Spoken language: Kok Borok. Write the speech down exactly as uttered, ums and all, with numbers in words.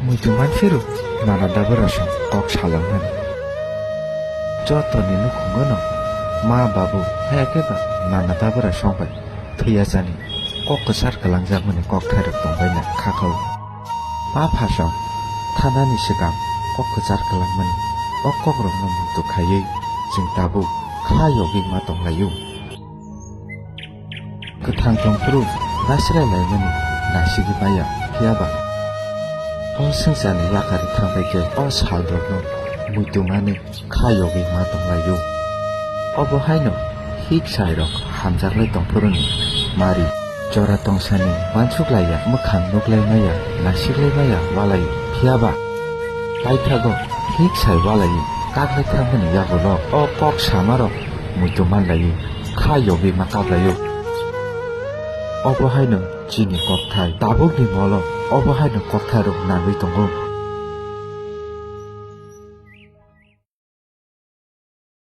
Muitu manphiro nana dabura song kok salangnani. Jotoni nukhungono ma babu haya khe ba nana dabura song bai thwiya jani kok kwchar kwlangjakmani kok thairok tongbaina khakhao. Ma phasong thanani swkang kok kwchar kwlangmani o kokrokno muitu khaiwi chwng tabuk kha yogwi ma tonglaio. Kwthang tongphuru nasrai laimani nasigwi maya, phiyaba o swngcharni yakarwi thangbai khe o salrokno muitu mani kha yogwi ma tonglaio. Obo haino hik sairok hamjaklai tongphuruni mari jora tongsani uansuk laiya, mwkhang nuklai maya, nasiklai maya walai, phiyaba paithago hik sai walai kaklai thangmani yagulo o kok samarok muitu manlaiwi kha yogwi ma kaplaio. Obo haino chini kokthai tabukni molo obo haino kokthairok nangwi tongo.